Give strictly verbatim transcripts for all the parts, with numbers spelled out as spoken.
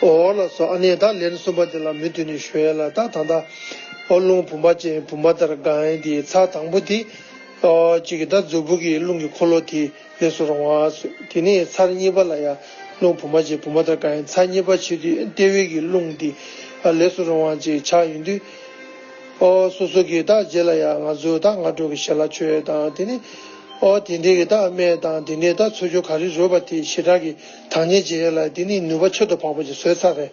འོ་ལགས་སོ། ཨ་ནི་ད་ལན་གསུམ་པ་དེ་ལ་མུ་མཐུད་ནས་ཞུ་ཡ་ལ། ད་ད་ད་ཨོ་རླུང་བུམ་པ་ཅན་བུམ་པ་ལྟར་གང་ཡིན་དེ་ཚར་དང་པོ་དེ། ཨོ་གཅིག་གི་ད་མཛུབ་གུ་གི་རླུང་གི་འཁོར་ལོ་དེ་ལས་སུ་རུང་བ། དེ་ནས་ཚར་གཉིས་པ་ལ་ཡང་རླུང་བུམ་པ་ཅན་བུམ་པ་ལྟར་གང་ཡིན། ཚར་གཉིས་པ་བྱེད་དུས་ལྟེ་བའི་གི་རླུང་དེ་ལས་སུ་རུང་བ་ཅིག་ཆགས་ཡོང་དུས། ཨོ་སོ་སོ་གི་ད་རྗེས་ལ་ཡང་ང་ཚོ་ད་སྔ་དྲོ་གི་ཞལ་ལག་མཆོད་ཡ་དང་དེ་ནས། ཨོ་དེ་འདྲའི་གི་ད་སྨན་དང་དེ་འདྲའི་ད་འཚོ་བཅུད་ག་རེ་ཡོད་པ་དེ་ཞེ་དྲག་གི་དང་ཉེ་བྱེད་ཡ་ལ་དེ་ནི་ནུས་པ་ཁྱད་དུ་འཕགས་པ་ཅིག་བཟོས་ཚར་རེད།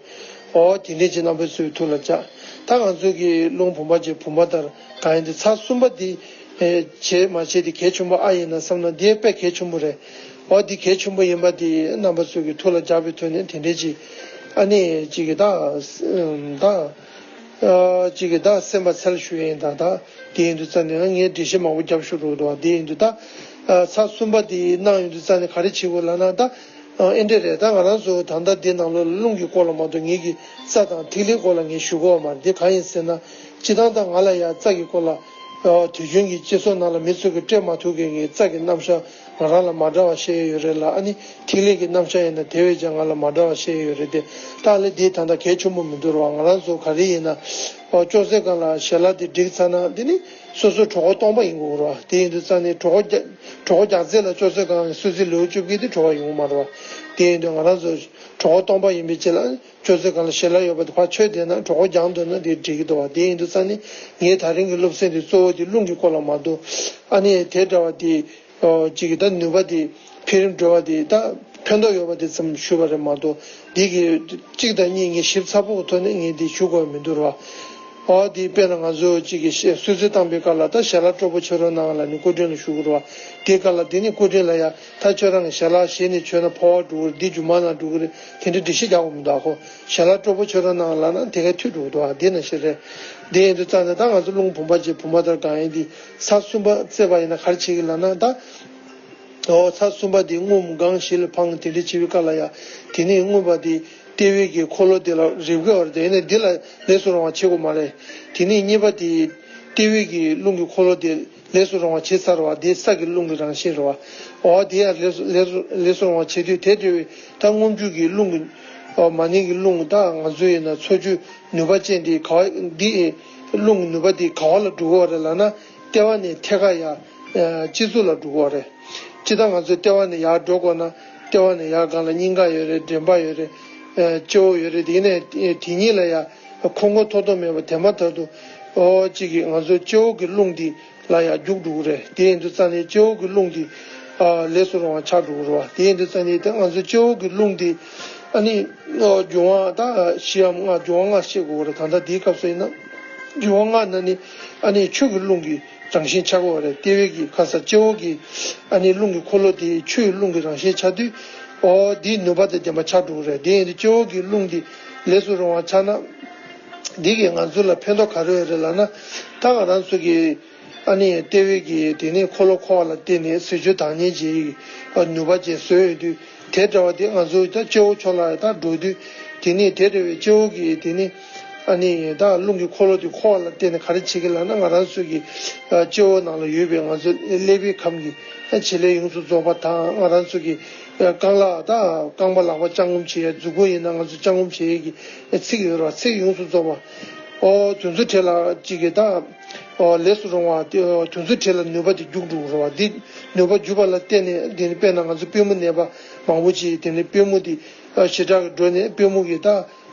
ཨོ་དེ་འདྲའི་ཅིག་རྣམ་པ་ཚོའི་ཐུགས་ལ་འཇགས། ད་ང་ཚོ་གི་རླུང་བུམ་པ་ཅན་བུམ་པ་ལྟར་གང་ཡིན་དེ་ཚར་གསུམ་པ་དེ་བྱེད་མ་བྱེད་དེ་གལ་ཆེན་པོ་ཨ་ཡིན་ན་བསམ་ན་དེ་དཔེ་གལ་ཆེན་པོ་རེད། ཨོ་དེ་གལ་ཆེན་པོ་ཡིན་པ་དེ་རྣམ་པ་ཚོ་གི་ཐུགས་ལ་འཇགས་པའི་ཐོག་ནས་དེ་འདྲའི་ཅིག་ཨ་ནི་ཅིག་གི་ད་ད། ཨ་གཅིག་གི་ད་སེམས་པ་འཚལ་ཞུ་ཡ་ཡིན། ད་ད་དེ་ཡིན་དུས་ཙང་ནས་ངས་འགྲེལ་བཤད་མང་པོ་རྒྱབ་ཞུ་རོགས་འདུག་དེ་ཡིན་དུས་ད་ཨ་ཚར་གསུམ་པ་དེ་གནང་ཡོང་དུས་ཙང་ནས་ག་རེ་བྱེད་དགོས་ལབ་ན། ད་ཨ་ཨེ་འདྲ་རེད། ད་ང་རང་ཚོ་ད་ལྟ་འདི་ནང་ལོགས་ལ་རླུང་གི་སྐོར་ལ་མ་གཏོགས་ངེད་ཀྱི་རྩ་དང་ཐིག་ལེའི་སྐོར་ལ་ངས་ཞུ་དགོས་པ་མ་རེད། འདི་གང་ཡིན་ཟེར་ན། སྤྱིར་བཏང་ད་ང་ལ་ཡ་རྩ་གི་སྐོར་ལ་ཨ་དུས་རྒྱུན་གྱི་སྤྱི་ཚོགས་ནང་ལ་མི་ཚོ་གིས་སྤྲད་མ་ཐུབ་མཁན་གྱི་རྩ་གི་རྣམ་གཞག་ང་རང་ལ་མ་འདྲ་བ་བཤད་ཡོད་རེད་ལ། ཨ་ནི་ཐིག་ལེ་གི་རྣམ་གཞག་ཡིན་ན་དེ་བས་ཀྱང་ང་ལ་མ་འདྲ་བ་བཤད་ཡོད་རེད་དེ། ད་ལས་འདི་ད་ལྟ་གལ་ཆེན་པོ་མི་འདུག་ར་བ། ང་རང་ཚོ་ག་རེ་ཡིན་ན། ཨོ་ཅོག་ཙེ་སྒང་ལ་ཞལ་ལག་དེ་བསྒྲིགས་ཚར་ན་དེ་ནི་སོ་སོ་གྲོད་ཁོག་སྟོང་པ་ཡིན་དགོས་ར་བ། དེ་ཡིན་དུས་ཙང་ནས་གྲོད་ཁོག་རྒྱག་གྲོད་ཁོག་རྒྱག་ཚད་ལ་ཅོག་ཙེ་སྒང་གི་སོ་སོའི་ལེའུ་བཅུ་བརྒྱད་དེ་གྲོལ་བ་ཡོང་གི་མ་རེད་བ། དེ་ཡིན་དུས་ང་རང་ཚོ་གྲོད་ཁོག་སྟོང་པ་ཡིན་པའི་ཆེད་ལ་ཅོག་ཙེ་སྒང་ལ་ཞལ་ལག་ཡོད་པ་དེ་ཕར་མཆོད་བསྡད་ན་གྲོད་ཁོག་རྒྱག་འདོད་ན་དེ་འགྲིག་གི་འདུག་བ། དེ་ཡིན་དུས་ཙང་ནས་ངས་ད་རིང་གི་སློབ་ཚན་དེ་གཙོ་བོ་དེ་རླུང་གི་སྐོར་ལ་མ་གཏོགས། ཨ་ནི་དེ་འདྲ་བ་དེ། ཨོ་གཅིག་གི་ད་ནུས་པ་དེ་འཕེལ་རིམ་འགྲོ་བ་དེ་ད་ཕན་ཐོགས་ཡོད་པ་དེ་ཙམ་ཞུས་པ་རེད་མ་གཏོགས། འདི་གི་གཅིག་དང་གཉིས་ངས་ཞིབ་ཚགས་པོ་གི་ཐོག་ནས་ངས་འདི་ཞུ་དགོས་མི་འདུག་ར་བ། ཨོ་དེ་དཔེར་ན་ང་ཚོ་གཅིག་གི་གསོལ་ཚིགས་བཏང་པའི་སྐབས་ལ་ད་ཞལ་ལག་སྤྲོ་པོ་མཆོད་རོགས་གནང་ལབ་ནས་སྐུ་མགྲོན་ལ་ཞུ་དགོས་ར་བ། དེའི་སྐབས་ལ་དེ་ནི་སྐུ་མགྲོན་ལ་ཡ་ད་ཁྱོད་རང་གི་ཞལ་ལག་བཞེས་ནས་མཆོད་ན་ཕོ་བ་འགྲོ་གི་རེད། འདི་རྒྱུ་མ་ན་འགྲོ་གི་རེད། དེ་འདྲ་འགྲེལ་བཤད་རྒྱག་དགོས་མི་འདུག་ཨ་ཁོ་ཞལ་ལག་སྤྲོ་པོ་མཆོད་རོགས་གནང་ལབ་ན་དེ་ག་མཐུད་འགྲོ་གི་འདུག་ཨ་དེ་ནང་བཞིན་རེད། དེ་ཡིན་དུས་ཙང་ནས་ད་ང་ཚོ་རླུང་བུམ་པ་ཅན་བུམ་པ་ལྟར་གང་ཡིན་དེ་ཚར་གསུམ་པ་བཙལ་བ་ཡིན་ན་ག་རེ་བྱེད་ཀྱི་ལབ་ན། ད་ཨོ་ཚར་གསུམ་པ་དེ་རྔུབ་དགང་བཞི་ལ་འཕང་དེ་འདྲ་བྱེད་པའི་སྐབས་ལ་ཡ། དེ་ནས་རྔུབ་པ་དེ་ལྟེ་བའི་གི་འཁོར་ལོ་དེ་ལ་རེག་གི་ཡོད་རེད། དེ་ནས་འདི་ལ་ལས་སུ་རུང་བ་བྱེད་དགོས་མ་རེད། དེ་ནས་གཉིས་པ་དེ་ལྟེ་བའི་གི་རླུང་གི་འཁོར་ལོ་དེ་ལས་སུ་རུང་བ་བྱེད་ཚར་བ་དེ་ས་གི་རླུང་གི་རང་བཞིན་རེད་བ། ཨོ་དེ་ཡང་ལས་སུ་ལས་སུ་ལས་སུ་རུང་བ་བྱེད་དུས་དེ་འདྲ་བའི་ད་རྔུབ་རྒྱུད་ཀྱི་རླུང་གི་ཨོ་མ་ནིང་གི་རླུང་ད་ང་ཚོ་ཡིན་ན་འཚོ་བཅུད་ནུས་པ་ཅན་དེ་ག་བ་འདི་རླུང་གི་ནུས་པ་དེ་ག་བ་ལ་འགྲོ་གི་ཡོད་རེད་ལབ་ན། ལྟེ་བ་ནས་ཐད་ཀར་ཡར་ཨ་སྤྱི་གཙུག་ལ་འགྲོ་གི་ཡོད་རེད། སྤྱིར་བཏང་ང་ཚོ་ལྟེ་བ་ནས་ཡར་འགྲོ་དགོས་ན་ལྟེ་བ་ནས་ཡར་སྒང་ལ་སྙིང་ག་ཡོད་རེད། མགྲིན་པ་ཡོད་རེད། ཨ་སྤྱི་བོ་ཡོད་རེད། དེ་ནས་དེ་གཉིས་ལ་ཡར་འཁོར་འཁོར་ཐོག་ཐོག་མེད་པ་དེ་མ་ཐག་ཏུ་ཨོ་གཅིག་གིས་ང་ཚོ་སྤྱི་བོ་གི་རླུང་འདི་ལ་ཡར་རྒྱུག་འགྲོ་གི་རེད། དེ་ཡིན་དུས་ཙང་ནས་སྤྱི་བོ་གི་རླུང་འདི་ཨ་ལས་སུ་རུང་བ་ཆགས་འགྲོ་གི་རེད་བ། དེ་ཡིན་དུས་ཙང་ནས་ད་ང་ཚོ་སྤྱི་བོ་གི་རླུང་འདི་ཨ་ནི་ཨོ་འབྱུང་བ་ད་བཞིའམ་ལྔ། འབྱུང་བ་ལྔ་བཤད་དགོས་གི་རེད། ད་ལྟ་འདིའི་སྐབས་སུ་ཡིན་ན་འབྱུང་བ་ལྔ་ནང་ནས་ཨ་ནི་ཆུ་གི་རླུང་གི་རང་བཞིན་ཆགས་ཀྱི་ཡོད་རེད། ལྟེ་བའི་གི་ཁ་ས་སྤྱི་བོ་གི་ཨ་ནི་རླུང་གི་འཁོར་ལོ་དེ་ཆུ་ཡི་རླུང་གི་རང་བཞིན་ཆགས་དུས། ཨོ་འདིའི་ནུས་པ་དང་ལྡན་པ་ཆགས་འགྲོ་གི་རེད། དེ་ཡིན་དུས་སྤྱི་བོ་གི་རླུང་འདི་ལས་སུ་རུང་བ་ཆགས་ན། འདི་གིས་ང་ཚོ་ལ་ཕན་ཐོགས་ག་རེ་ཡོད་རེད་ལབ་ན། ད་ང་རང་ཚོ་གི་ཨ་ནི་ལྟེ་བའི་གི་དེ་ནས་འཁོར་ལོ་འཁོར་བ་ལ་བརྟེན་ནས་ཟས་བཅུད་དང་ཉེ་བྱེད་ཀྱི་ནུས་པ་ཅན་བཟོས་ཡོད་དུས། དེ་འདྲ་བ་དེ་ང་ཚོ་ད་སྤྱི་བོ་ཕྱོགས་ལ་ད་འགྲོ་དུས། དེ་ནས་དེ་འདྲ་བའི་སྤྱི་བོ་གི་དེ་ནས་ཨ་ནི་ད་རླུང་གི་འཁོར་ལོ་དེ་འཁོར་བ་ལ་བརྟེན་ནས་ག་རེ་བྱེད་ཀྱི་ལབ་ན། ང་རང་ཚོ་གི་ཨ་སྤྱི་བོ་ནང་ལ་ཡོད་པའི་ང་ཚོ་ཀླད་པའི་ཁམས་ཀྱི་ཨ་བྱེད་ལས་ཡོངས་སུ་རྫོགས་པ་དང་། ང་རང་ཚོ་གི་ཨ་རྐང་ལག་ད་རྐང་པ་ལག་པ་བརྐྱང་བསྐུམ་བྱེད་ཡ། མཛུབ་གུ་ཡིན་ན་ང་ཚོ་བརྐྱང་བསྐུམ་བྱེད་ཡ་གི་ཨ་ཚིགས་ཡོད་ར། ཚིགས་ཡོངས་སུ་རྫོགས་པ། ཨོ་དེ་ཚོ་གྲས་ལ་གཅིག་གི་ད་ཨོ་ལས་སུ་རུང་བ་དེ། ཨོ་དེ་ཚོ་གྲས་ལ་ནུས་པ་དེ་རྒྱུག་འགྲོ་གི་རེད་བ། འདི་ནུས་པ་རྒྱུག་པ་ལ་བརྟེན་ནས་དེ་ནི་དཔེར་ན་ང་ཚོ་པུས་མོ་ནད་པ་མང་པོ་ཅིག་དེ་ནི་པུས་མོ་དེ་ཨ་ཞེ་དྲག་གི་འགྲོ་ནས་པུས་མོ་གི་ད་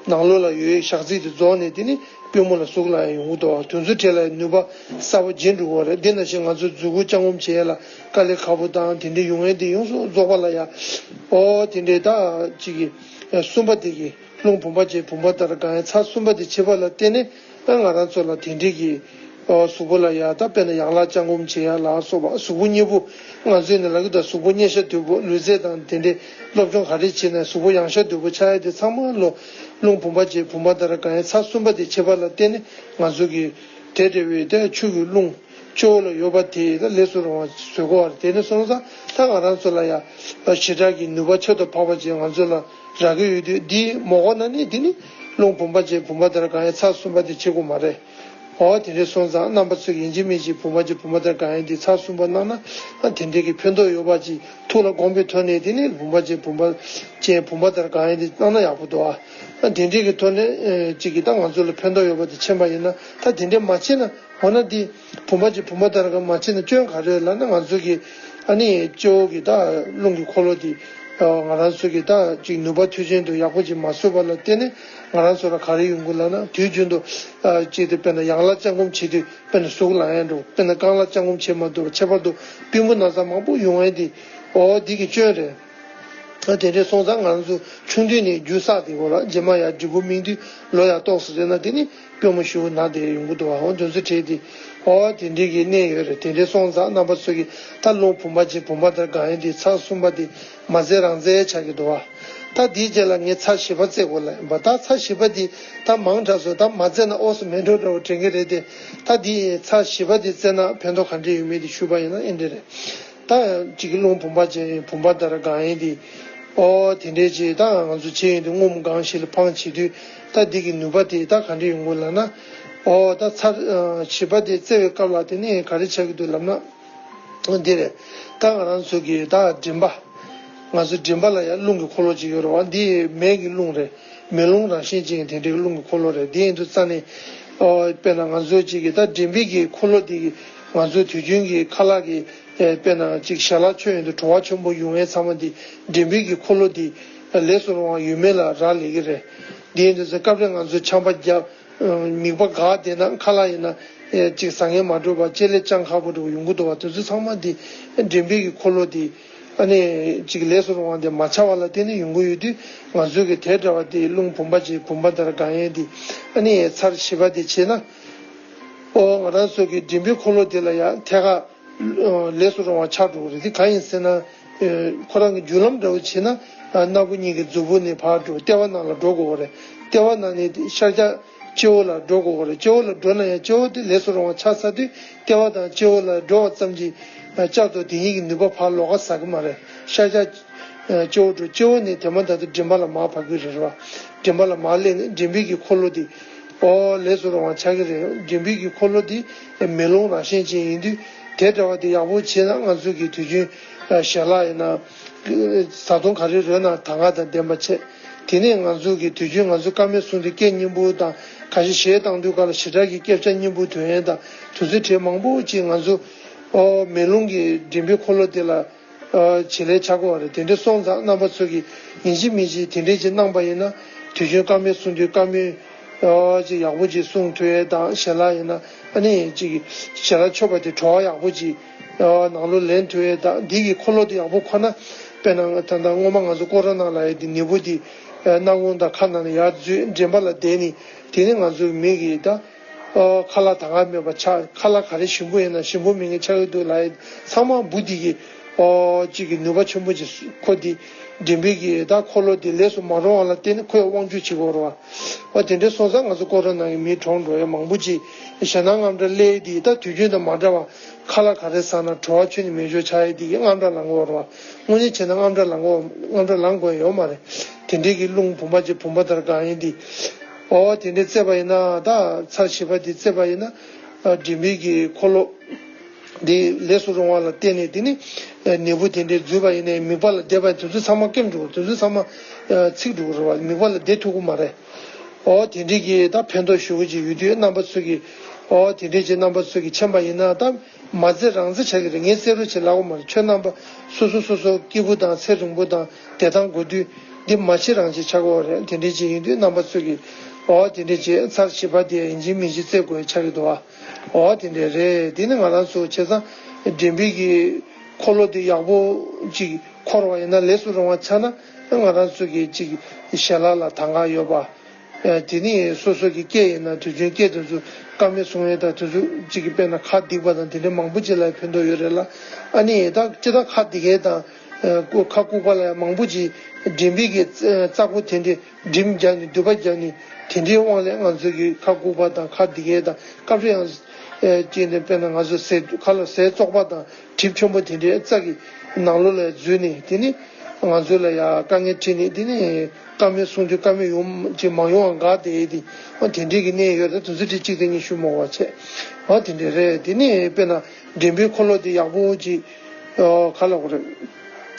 ནང་ལོགས་ལ་ཡོད་ཞག་ཚིལ་དེ་རྫོགས་ནས་དེ་ནི་པུས་མོ་ལ་ཟུག་ལ་ཡང་ཡོང་གི་འདུག་དེ་ཚོ་གྲས་ལ་ནུས་པ་གསར་པ་སྦྱིན་འགྲོ་གི་རེད། འདི་ནང་བཞིན་ང་ཚོ་མཛུབ་གུ་བརྐྱང་བསྐུམ་བྱེད་ཡ་ལ་དཀའ་ལས་ཁག་པོ་དང་དེ་འདྲ་ཡོང་ཡ་དེ་ཡོངས་སུ་རྫོགས་པ་ལ་ཡ། ཨོ་དེ་འདྲའི་ད་གཅིག་གི་ཨ་གསུམ་པ་དེ་གི་རླུང་བུམ་པ་ཅན་བུམ་པ་ལྟར་གང་ཡིན་ཚར་གསུམ་པ་དེ་བྱེད་པ་ལ་བརྟེན་ནས། ཨ་ང་རང་ཚོ་ལ་དེ་འདྲའི་གི་ཨ་གཟུགས་པོ་ལ་ཡ་ད་དཔེར་ན་ཡང་ལག་བརྐྱང་བསྐུམ་བྱེད་ཡ་ལ་སོགས་པ། གཟུགས་པོ་མཉེས་པོ། ང་ཚོས་ནི་ལབ་ཀྱི་འདུག་གཟུགས་པོ་མཉེན་ཤ་དོད་པོ། ལུས་རྩལ་དང་དེ་འདྲའི་སློབ་སྦྱོང་ག་རེ་བྱེད་ན་གཟུགས་པོ་ཡང་ཤ་དོད་པོ་ཆགས་ཡ་དེ་ཚང་མ་ལོ་རླུང་བུམ་པ་ཅན་བུམ་པ་ལྟར་གང་ཡིན་ཚར་གསུམ་པ་དེ་བྱེད་པ་ལ་བརྟེན་ནས་ང་ཚོ་གི་དེ་འདྲ་བའི་དེ་ཆུ་གི་རླུང་སྤྱི་བོ་ལ་ཡོད་པ་དེ་ད་ལས་སུ་རུང་བ་བཟོ་དགོས་པ་རེད། དེ་ནས་སོང་ཙང་ད་ང་རང་ཚོ་ལ་ཡ་ཞེ་དྲག་གི་ནུས་པ་ཁྱད་དུ་འཕགས་པ་ཅིག་ང་ཚོ་ལ་རག་གི་ཡོད་དུས། འདི་མ་གོ་ན་ནི་འདི་ནི་རླུང་བུམ་པ་ཅན་བུམ་པ་ལྟར་གང་ཡིན་ཚར་གསུམ་པ་དེ་བྱེད་དགོས་མ་རེད། འོ་དེ་འདྲས་སོང་ཙང་རྣམ་པ་ཚོས་ཡིན་གཅིག་མིན་གཅིག་བུམ་པ་ཅན་བུམ་པ་ལྟར་གང་ཡིན་དེ་ཚར་གསུམ་པ་གནང་ན་ཨ་དེ་འདྲས་ཀྱི་ཕན་ཐོགས་ཡོད་པ་ཅིག་ཐུགས་ལ་དགོངས་པའི་ཐོག་ནས་དེ་ནི་བུམ་པ་ཅན་བུམ་པ་ཅན་བུམ་པ་ལྟར་གང་ཡིན་དེ་གནང་ན་ཡག་པོ་འདུག་ཨ། ཨ་དེ་འདྲས་ཀྱི་ཐོག་ནས་ཨ་ཅིག་གིས་ད་ང་ཚོ་ལ་ཕན་ཐོགས་ཡོད་པ་དེ་མཁྱེན་པ་ཡིན་ན་ད་དེ་འདྲས་མ་བྱས་ན་འོ་ན་དེ་བུམ་པ་ཅན་བུམ་པ་ལྟར་གང་མ་བྱས་ན་སྐྱོན་ག་རེ་ལབ་ན་ང་ཚོ་གི་ཨ་ནི་སྤྱི་བོ་གི་ད་རླུང་གི་འཁོར་ལོ་དེ་ང་རང་ཚོ་གི་ད་ཅིག་ནུས་པ་མཐུ་ཆེན་དུ་ཡག་པོ་ཅིག་མ་བཟོས་པ་ལ་བརྟེན་ནས་ང་རང་ཚོ་ལ་ག་རེ་ཡོང་གི་ལབ་ན་དུས་རྒྱུན་དུ་ཨ་ཅིག་དེ་དཔེར་ན་ཡང་ལ་བཅག་འགུམ་བྱེད་དུས་དཔེར་ན་ཟུག་ལ་ཡང་འགྲོ་དཔེར་ན་རྐང་ལ་བཅག་འགུམ་བྱེད་མ་ཐུབ་པ་ཁྱད་པར་དུ་པུས་མོ་ན་ཚ་མང་པོ་ཡོང་ཡས་དེ་ཨོ་འདི་གི་སྐྱོན་རེད། ཨ་དེ་འདྲས་སོང་ཙང་ང་རང་ཚོ་ཆུང་དུས་ནས་རྒྱུ་བསགས་དེ་གོ་ལ་རྗེས་མ་ཡང་འབྲས་བུ་སྨིན་དུས་ལོ་ཡང་ཏོག་ཙམ་རེད་ན་དེ་ནི་པུས་མོ་ཞུ་ན་དེ་ཡོང་གི་འདུག་བ་འོ་དོན་ཚོ་བྲལ་དེ་ཨོ་དེ་འདྲས་ཀྱི་གནས་ཡོད་རེད། དེ་འདྲས་སོང་ཙང་རྣམ་པ་ཚོ་གི་ད་རླུང་བུམ་པ་ཅན་བུམ་པ་ལྟར་གང་ཡིན་དེ་ཚར་གསུམ་པ་དེ་མ་བཙལ་རང་བཙལ་ཆགས་ཀྱི་འདུག་བ། ད་དེའི་རྗེས་ལ་ངས་ཚར་བཞི་པ་བཙལ་དགོས་ལ་ཡིན་པ་ད་ཚར་བཞི་པ་དེ་ད་མང་དྲགས་སོང་ད་མ་བཙལ་ན་ཨོ་སོ་མེད་འགྲོ་འདྲ་བོ་དྲན་གྱི་རེད་དེ་ད་དེ་ཚར་བཞི་པ་དེ་བཙལ་ན་ཕན་ཐོགས་ག་འདྲས་ཡོད་མེད་དེ་ཞུས་པ་ཡིན་ན་ཨེ་འདྲས་རེད། ད་ཅིག་གི་རླུང་བུམ་པ་ཅན་བུམ་པ་ལྟར་གང་ཡིན་དེ། ཨོ་དེ་འདྲས་ཅིག་ད་ང་ཚོ་བྱས་ཡོང་དུས་རྔོམ་གང་ཞིག་ལ་འཕང་བྱེད་དུས་ད་འདི་གི་ནུས་པ་དེ་ད་ག་འདྲས་ཡོང་དགོས་ལབ་ན། ཨོ་ད་ཚར་བཞི་པ་དེ་བཙལ་བའི་སྐབས་ལ་དེ་ནི་ག་རེ་ཆགས་ཀྱི་འདུག་ལབ་ན། འདི་རེད། ད་ང་རང་ཚོ་གི་ད་མགྲིན་པ། ང་ཚོ་མགྲིན་པ་ལ་ཡང་རླུང་གི་འཁོར་ལོ་ཅིག་ཡོད་རེད་བ། འདི་མེ་གི་རླུང་རེད། མེ་རླུང་རང་བཞིན་ཅན་གྱི་དེ་འདྲའི་རླུང་གི་འཁོར་ལོ་རེད། འདི་ཡིན་དུས་རྩ་ནས། ཨོ་དཔེར་ན་ང་ཚོ་ཅིག་གི་ད་མགྲིན་པའི་གི་འཁོར་ལོ་འདི་གི་ང་ཚོ་དུས་རྒྱུན་གྱི་ཁ་ལག་གི་ཨེ་དཔེར་ན་ཅིག་ཞལ་ལག་མཆོད་ཡོང་དུས་བྲོ་བ་ཆེན་པོ་ཡོང་ཡས་ཚང་མ་འདི་མགྲིན་པའི་གི་འཁོར་ལོ་འདི་ལས་སུ་རུང་བ་ཡོད་མེད་ལ་རག་ལས་ཀྱི་རེད། འདི་ཡིན་དུས་ཚེ་སྐབས་རེ་ང་ཚོ་ཆམ་པ་བརྒྱབ། མིད་པ་འགག་བསྡད་ན་ཁ་ལག་ཡིན་ན་ཨེ་ཅིག་ཟ་མཁན་མ་འགྲོ་བ་ལྕེ་ལས་སྤྱང་ཁ་པོ་འགྲོ་ཡོང་གི་འདུག་བ། དེ་ཚོ་ཚང་མ་འདི་མགྲིན་པའི་གི་འཁོར་ལོ་འདི་ཨ་ནི་ཅིག་ལས་སུ་རུང་བ་འདི་མ་ཆགས་པ་ལ་བརྟེན་ནས་ཡོང་གི་ཡོད་དུས་ང་ཚོས་གི་དེ་འདྲ་བ་འདི་རླུང་བུམ་པ་ཅན་བུམ་པ་ལྟར་གང་ཡིན་འདི་ཨ་ནི་ཚར་བཞི་པ་འདི་བྱས་ན། ཨོ་ང་རང་ཚོ་གི་མགྲིན་པའི་འཁོར་ལོ་འདི་ལ་ཡང་ཐད་ཀར་ལས་སུ་རུང་བ་ཆགས་འགྲོ་གི་རེད། དེ་གང་ཡིན་ཟེར་ན། ཁོ་རང་གི་རྒྱུ་ལམ་འདྲ་བོ་བྱས་ན། སྣ་བུག་གཉིས་ཀྱི་མཛུབ་བུ་ནས་ཕར་འགྲོ་ལྟེ་བ་ནང་ལ་འགྲོ་དགོས་པ་རེད། ལྟེ་བ་ནང་ནས་ཤར་རྒྱག་སྤྱི་བོ་ལ་འགྲོ་དགོས་པ་རེད། སྤྱི་བོ་ལ་འགྲོ་ན་ཡང་སྤྱི་བོ་དེ་ལས་སུ་རུང་བ་ཆགས་ཚར་དུས་ལྟེ་བ་དང་སྤྱི་བོ་ལ་འགྲོ་བ་ཙམ་གྱིས་བསྐྱར་དུ་དེ་གཉིས་ཀྱི་ནུས་པ་ཕར་ལོགས་ཀ་ཟ་གི་མ་རེད། ཤར་རྒྱག་སྤྱི་བོ་འགྲོ་སྤྱི་བོ་ནས་དེ་མ་ཐག་ཏུ་མགྲིན་པ་ལ་མར་བབས་ཀྱི་རེད་བ། མགྲིན་པ་ལ་མར་སླེབས་ནས་མགྲིན་པའི་གི་འཁོར་ལོ་དེ། ཨོ་ལས་སུ་རུང་བ་ཆགས་ཀྱི་རེད། མགྲིན་པའི་གི་འཁོར་ལོ་དེ་མེ་རླུང་རང་བཞིན་ཅན་ཡིན་དུས་དེ་འདྲ་བ་དེ་ཡག་པོ་བྱས་ན་ང་ཚོ་གི་དུས་རྒྱུན་ཞལ་ལག་ཡིན་ན་བཟའ་བཏུང་ག་རེ་རོལ་ན་དང་ག་དང་ལྡན་པ་བྱས། དེ་ནས་ང་ཚོ་གི་དུས་རྒྱུན་ང་ཚོ་ཀ་མད་སོང་དུས་སྐད་སྙན་པོ་དང་ག་ཞིག་གཞས་བཏང་དུས་སྐབས་ལ་ཞེ་དྲག་གི་སྐད་ཆ་སྙན་པོ་ཐོན་ཡས་དང་དུས་ཚོད་བྲེལ་མང་པོ་ཅིག་ང་ཚོ་ཨོ་མེ་རླུང་གི་མགྲིན་པའི་འཁོར་ལོ་དེ་ལ། བྱེད་ལས་ཆགས་ཀྱི་ཡོད་རེད། དེ་འདྲ་སོང་ཙང་རྣམ་པ་ཚོ་གིས་ཡིན་གཅིག་མིན་གཅིག་དེ་འདྲས་ཅིག་གནང་པ་ཡིན་ན་དུས་རྒྱུན་བཀའ་མོལ་གསུང་དུས་བཀའ་མོལ་ཅིག་ཡག་པོ་ཅིག་གསུང་ཐུབ་ཡས་དང་ཞལ་ལག་ཡིན་ན་ཨ་ནི་ཅིག་ཞལ་ལག་མཆོད་པ་དེ་བྲོ་བ་ཡག་པོ་ཅིག་ནང་ལོགས་ལེན་ཐུབ་ཡས་དང་འདི་གི་འཁོར་ལོ་དེ་ཡག་པོ་འཁོར་ན་དཔེར་ན་ད་ལྟ་སྔོན་མ་ང་ཚོ་ཀོ་རོ་ན་ལབ་ཡས་དེ་ནད་འབུ་དེ་སྣ་ཁུང་དང་ཁ་ནང་ནས་ཡར་འཛུལ་མགྲིན་པ་ལ་བསྡད་ནས་དེ་ནི་ང་ཚོའི་མི་གི་ད། ཨོ་ཁ་ལག་དང་ག་མེད་པ་ཆགས། ཁ་ལག་ག་རེ་ཞིམ་པོ་ཡིན་ན་ཞིམ་པོ་མེད་མཁན་ཆགས་ཀྱི་འདུག་ལབ་ཡས་ཚང་མ་འབུ་འདི་གི་ཨོ་གཅིག་གི་ནུས་པ་ཆེན་པོ་ཅིག་ཁོ་འདི་མགྲིན་པའི་གི་ད་འཁོར་ལོ་འདི་ལས་སུ་མ་རུང་བ་ལ་བརྟེན་ནས་ཁོས་དབང་སྒྱུར་བྱེད་དགོས་རེད་བ། ཨོ་དེ་འདྲ་སོང་ཙང་ང་ཚོ་ཀོ་རོ་ན་གི་མི་གྲོངས་འགྲོ་ཡས་མང་པོ་ཅིག་ཞེད་སྣང་དངངས་སྐྲག་སླེབས་འདི་ད་དུས་རྒྱུན་དང་མ་འདྲ་བ། ཁ་ལག་ག་རེ་ཟ་ན་བྲོ་བ་ཁྱོན་ནས་མེད་ཆོག་ཆགས་ཡས་འདི་གི་དངངས་སྐྲག་ལངས་དགོས་རེད་བ། དངོས་གནས་བྱས་ན་དངངས་སྐྲག་ལངས་དགོས་དངངས་སྐྲག་ལངས་དགོས་ཡོད་མ་རེད། དེ་འདྲའི་གི་རླུང་བུམ་པ་ཅན་བུམ་པ་ལྟར་གང་ཡིན་འདི། ཨོ་དེ་འདྲའི་བཙལ་བ་ཡིན་ན་ད་ཚར་བཞི་པ་འདི་བཙལ་བ་ཡིན་ན། མགྲིན་པའི་གི་འཁོར་ལོ། འདི་ལས་སུ་རུང་བ་ལ་བརྟེན་ནས་དེ་ནི། ནད་འབུ་དེ་འདྲའི་འཛུལ་བ་ཡིན་ནའི་མིད་པ་ལ་བསྡད་པ་དེ་ཚོ་ཚང་མ་སྐེམ་འགྲོ་དེ་ཚོ་ཚང་མ། ཚིག་འགྲོ་རེད་བ་མིད་པ་ལ་བསྡད་ཐུབ་ཀྱི་མ་རེད། ཨོ་དེ་འདྲའི་གི་ད་ཕན་ཐོགས་ཞུ་གི་ཅིག་ཡོད་དུས་རྣམ་པ་ཚོ་གི། ཨོ་དེ་འདྲའི་ཅིག་རྣམ་པ་ཚོ་གི་མཁྱེན་པ་ཡིན་ན་ད། མ་བཙལ་རང་བཙལ་བྱ་གི་རེད། ངས་བཙལ་རོགས་བྱེད་ལབ་ཀྱི་མ་རེད། ཁྱོད་རྣམ་པ་སོ་སོ་སོ་སོ་སྐྱིད་པོ་དང་ཚེ་རིང་པོ་དང་བདེ་ཐང་དགོས་དུས་འདི་མ་བྱེད་རང་བྱེད་ཆགས་ཀྱི་ཡོད་རེད། དེ་འདྲའི་ཅིག་ཡིན་དུས་རྣམ་པ་ཚོ་གིས་ཨོ་དེ་འདྲའི་ཅིག་ཚར་བཞི་པ་དེ་ཡིན་གཅིག་མིན་གཅིག་བཙལ་དགོས་ཆགས་ཀྱི་འདུག་ཨ། ཨོ་དེ་འདྲའི་རེད། དེ་ནི་ང་རང་ཚོ་བྱས་ཙང་མགྲིན་པའི་གི་འཁོར་ལོ་དེ་ཡག་པོ་ཅིག་འཁོར་བ་ཡིན་ན་ལས་སུ་རུང་བ་ཆགས་ན་ང་རང་ཚོ་གི་ཅིག་ཞལ་ལག་ལ་དང་ག་ཡོད་པ། ཨ་དེ་ནི་སོ་སོ་གི་སྐད་ཡིན་ན་དུས་རྒྱུན་སྐད་དེ་ཚོ་བཀའ་མོལ་གསུང་ཡས་དང་དེ་ཚོ་གཅིག་གི་དཔེར་ན་ཁ་སྡིག་པ་དང་དེ་འདྲ་མང་པོ་ཅིག་ལ་ཕན་ཐོགས་ཡོད་རེད་ལ། ཨ་ནི་ད་སྤྱིར་བཏང་ཁ་སྡིག་མཁན་དང་ཨ་ཁ་ལྐུགས་པ་ལ་ཡང་མང་པོ་ཅིག་མགྲིན་པའི་གི་ཙག་པོ་དེ་འདྲས་འགྲིམ་རྒྱག་ནས་མདུད་པ་རྒྱག་ནས་དེ་འདྲའི་དབང་ལས་ང་ཚོ་གི་ཁ་ལྐུགས་པ་དང་ཁ་སྡིག་མཁན་དང་སྐབས་རེ་ཡང་ཨ་ཅིག་ནས་དཔེར་ན་ང་ཚོ་ཟས་ཁ་ལ་ཟས་བཙོག་པ་དང་གྲིབ་ཆེན་པོ་དེ་འདྲའི་ཙག་གི་ནང་ལོགས་ལ་འཛུལ་ནས་དེ་ནི། ང་ཚོ་ལ་ཡ་དཀའ་ངལ་འཕྲད་ནས་དེ་ནས་བཀའ་མོལ་གསུང་དུས་བཀའ་མོལ་ཡོང་ཅིག་མ་ཡོང་བ་དགའ་བསྡད་དེ་འོ་དེ་འདྲས་ཀྱི་གནས་ཡོད་རེད། དེ་ཚོ་དེ་གཅིག་དེ་གཉིས་ཞུ་མ་དགོས་པ་བྱས་འོ་དེ་འདྲས་རེད། དེ་ནས་དཔེར་ན་འགྲེམས་སྤེལ་འཁོར་ལོ་དེ་ཡག་པོ་ཅིག་ག་ལ་གོ་རེད།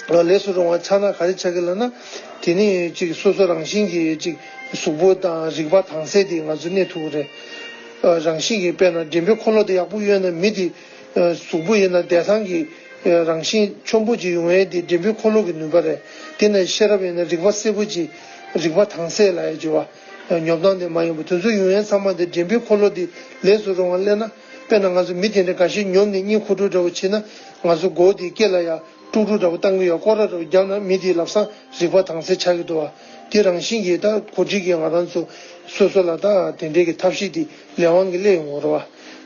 ལས་སུ་རུང་བ་ཆགས་ན་ག་རེ་ཆགས་ཀྱི་ལབ་ན། དེ་ནས་ཅིག་སོ་སོ་རང་བཞིན་གྱིས་ཅིག་གཟུགས་པོ་དང་རིག་པ་དྭངས་གསལ་དེ་ང་ཚོ་གནས་ཐུབ་ཀྱི་རེད། རང་བཞིན་གྱིས་དཔེར་ན་འགྲེམས་སྤེལ་འཁོར་ལོ་དེ་ཡག་པོ་ཡོད་ན་མི་དེ་གཟུགས་པོ་ཡིན་ན་བདེ་ཐང་གི་རང་བཞིན་ཆེན་པོ་ཅིག་ཡོང་ཡས་དེ་འགྲེམས་སྤེལ་འཁོར་ལོ་གི་ནུས་པ་རེད། དེ་ནས་ཤེས་རབ་ཡིན་ན་རིག་པ་གསལ་པོ་ཅིག་རིག་པ་དྭངས་གསལ་ལབ་ཡས་ཅིག་བ། ཉོབ་ཐང་དེ་མ་ཡོང་བ་དེ་ཚོ་ཡོང་ཡས་ཚང་མ་དེ་འགྲེམས་སྤེལ་འཁོར་ལོ་དེ་ལས་སུ་རུང་བ་སླེབས་ན། དཔེར་ན་ང་ཚོ་མི་དེ་འདྲ་འགའ་ཤས་ཉོབ་ནས་གཉིད་ཁུག་དྲུག་འདྲ་བོ་བྱེད་ན་ང་ཚོ་མགོ་དེ་སྐེ་ལ་ཡ་དཀྲུག་དཀྲུག་འདྲ་བོ་བཏང་གི་ཡོད། སྐོར་ར་འདྲ་བོ་བརྒྱབ་ན་མི་དེ་ལམ་སང་རིག་པ་དྭངས་གསལ་ཆགས་ཀྱི་འདུག་བ། དེ་རང་བཞིན་གྱིས་ད་གོ་སྒྲིག་གིས་ང་རང་ཚོ་སོ་སོ་ལ་ད་དེ་འདྲའི་གི་ཐབས་ཤེས་དེ་ལས་དབང་གིས་སླེབས་ཡོང་གི་རེད་བ།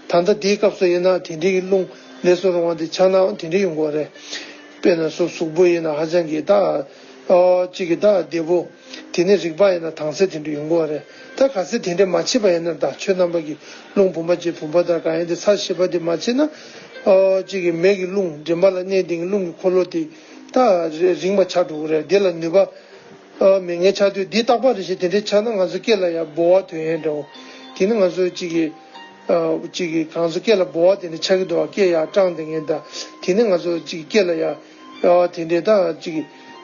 ད་ལྟ་དེའི་སྐབས་སུ་ཡིན་ན་དེ་འདྲའི་གི་རླུང་ལས་སུ་རུང་བ་དེ་ཆགས་ན་དེ་འདྲ་ཡོང་གི་རེད། དཔེར་ན་སོ་གཟུགས་པོ་ཡིན་ན་ཧ་ཅང་གི་ད་ཨ་གཅིག་གི་ད་བདེ་པོ། དེ་ནས་རིག་པ་ཡིན་ན་དྭངས་གསལ་དེ་འདྲ་ཡོང་གི་རེད། ད་གལ་སྲིད་དེ་འདྲ་མ་བྱས་པ་ཡིན་ན་ད་ཁྱོད་རྣམ་པ་གི་རླུང་བུམ་པ་ཅན་བུམ་པ་ལྟར་གང་ཡིན་དེ་ཚར་བཞི་པ་དེ་མ་བྱས་ན། ཨ་གཅིག་གི་མེ་གི་རླུང་མགྲིན་པ་ལ་གནས་དེ་གི་རླུང་གི་འཁོར་ལོ་དེ་ད་རིང་བ་ཆགས་འགྲོ་གི་རེད། དེ་ལ་ནུས་པ་ཨ་མེད་མཁན་ཆགས་དུས་འདི་རྟག་པ་རེ་བཞིན་དེ་འདྲ་ཆགས་ན་ང་ཚོ་སྐེ་ལ་ཡ་ལྦུ་བ་ཐོན་ཡས་འདྲ་བོ། དེ་ནི་ང་ཚོ་གཅིག་གི་ཨ་གཅིག་གི་གང་ཚོ་སྐེ་ལ་ལྦུ་བ་དེ་འདྲ་ཆགས་ཀྱི་འདུག་བ། སྐེ་ཡ་སྐྲངས་དེ་ངན་ད་དེ་ནི་ང་ཚོ་གཅིག་སྐེ་ལ་ཡ། ཨ་དེ་འདྲའི་ད་ཅིག་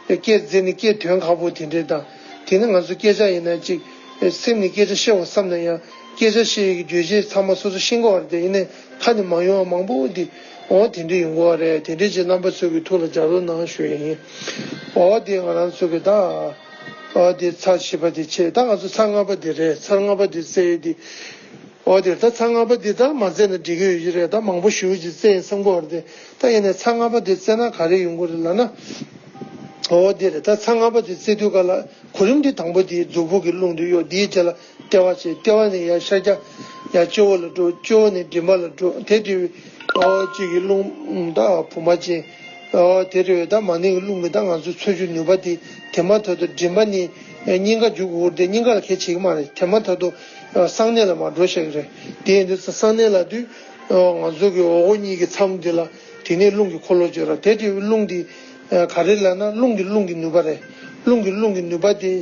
སྐད་འཛེར་ནས་སྐད་དོན་ཁག་པོ་དེ་འདྲའི་དང་། དེ་ནི་ང་ཚོ་སྐད་ཆ་ཡིན་ན་ཅིག་སེམས་ནས་སྐད་ཆ་བཤད་དགོས་བསམ་ན་ཡང་སྐད་ཆ་བཤད་ཡས་ཀྱི་རྒྱུ་རྗེས་ཚང་མ་སོ་སོ་ཤེས་ཀྱི་ཡོད་རེད་དེ། ཡིན་ནའི་ཁ་ནས་མ་ཡོང་བ་མང་པོ་འདི་འོ་དེ་འདྲའི་ཡོང་གི་རེད། དེ་འདྲའི་རྗེས་རྣམ་པ་ཚོ་གི་ཐུགས་ལ་འཇགས་རོགས་གནང་ཞུ་ཡས་ཡིན། འོ་དེ་ང་རང་ཚོ་གི་ད་འོ་དེ་ཚར་བཞི་པ་དེ་བྱས། ད་ང་ཚོ་ཚར་ལྔ་པ་དེ་རེད། ཚར་ལྔ་པ་དེ་བཙལ་ཡས་དེ། འོ་དེ་ད་ཚར་ལྔ་པ་འདི་ད་མ་བཙལ་ན་འགྲིག་གི་ཡོད་ཀྱི་རེད། ད་མང་པོ་ཞེ་པོ་ཅིག་བཙལ་ཡིན་བསམ་གྱི་ཡོད་རེད་དེ། ད་ཡིན་ནའི་ཚར་ལྔ་པ་འདི་བཙལ་ན་ག་རེ་ཡོང་གི་རེད་ལབ་ན། འོ་དེ་རེད། ད་ཚར་ལྔ་པ་འདི་བཙལ་དུས་ག་ལ་གོ་རིམ་འདི་དང་པོ་འདི་གཟུགས་པོ་གི་རླུང་འདི་གཡོ། འདིའི་རྗེས་ལ་ལྟེ་བ་བྱས། ལྟེ་བ་ནས་ཡར་ཤར་རྒྱག་ཡར་སྤྱི་བོ་ལ་འགྲོ། སྤྱི་བོ་ནས་མགྲིན་པ་ལ་འགྲོ། དེ་དུས་འོ་གཅིག་གི་རླུང་ད་བུམ་པ་ཅན། ཨོ་དེ་རེད། ད་མ་ཎི་གི་རླུང་གི་ད་ང་ཚོའི་འཚོ་བཅུད་ནུས་པ་དེ་དེ་མ་ཐག་ཏུ་མགྲིན་པ་ནས་སྙིང་ག་རྒྱུག་དགོས་རེད་དེ། སྙིང་ག་ལ་གལ་ཆེ་གི་མ་རེད། དེ་མ་ཐག་ཏུ་གསང་གནས་ལ་མར་འགྲོ་བཞག་གི་རེད། དེ་ཡིན་དུས་གསང་གནས་ལ་དུས་ང་ཚོ་གི་འོག་སྒོ་གཉིས་ཀྱི་མཚམས་དེ་ལ་དེ་ནས་རླུང་གི་འཁོར་ལོ་བརྗོད་ར། དེ་དུས་རླུང་དེ་ག་རེ་ལབ་ན་རླུང་གི་རླུང་གི་ནུས་པ་རེད། རླུང་གི་རླུང་གི་ནུས་པ་དེ་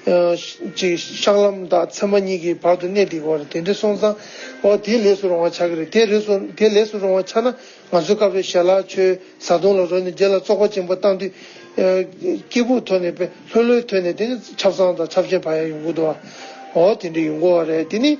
ཅིག་གཤང་ལམ་དང་ཚེར་མ་གཉིས་ཀྱི་བར་དུ་གནས་བསྡད་ཀྱི་ཡོད་རེད། དེ་འདྲ་སོང་ཙང་ཨོ་དེ་ལས་སུ་རུང་བ་ཆགས་ཀྱི་རེད། དེ་རེད་སོང་དེ་ལས་སུ་རུང་བ་ཆགས་ན། ང་ཚོའི་སྐབས་རེ་ཞལ་ལག་མཆོད་བཟའ་བཏུང་ལ་རོལ་ནས་རྗེས་ལ་བཙོག་པ་གཅིན་པ་བཏང་དུས། སྐྱིད་པོའི་ཐོག་ནས་དཔེ་ལྷོད་ལྷོད་ཐོག་ནས་དེ་ནི་ཆབ་གསང་དང་ཆབ་ཆེན་བག་ཡངས་ཡོང་གི་འདུག་བ། འོ་དེ་འདྲ་ཡོང་གི་ཡོད་རེད། དེ་ནི་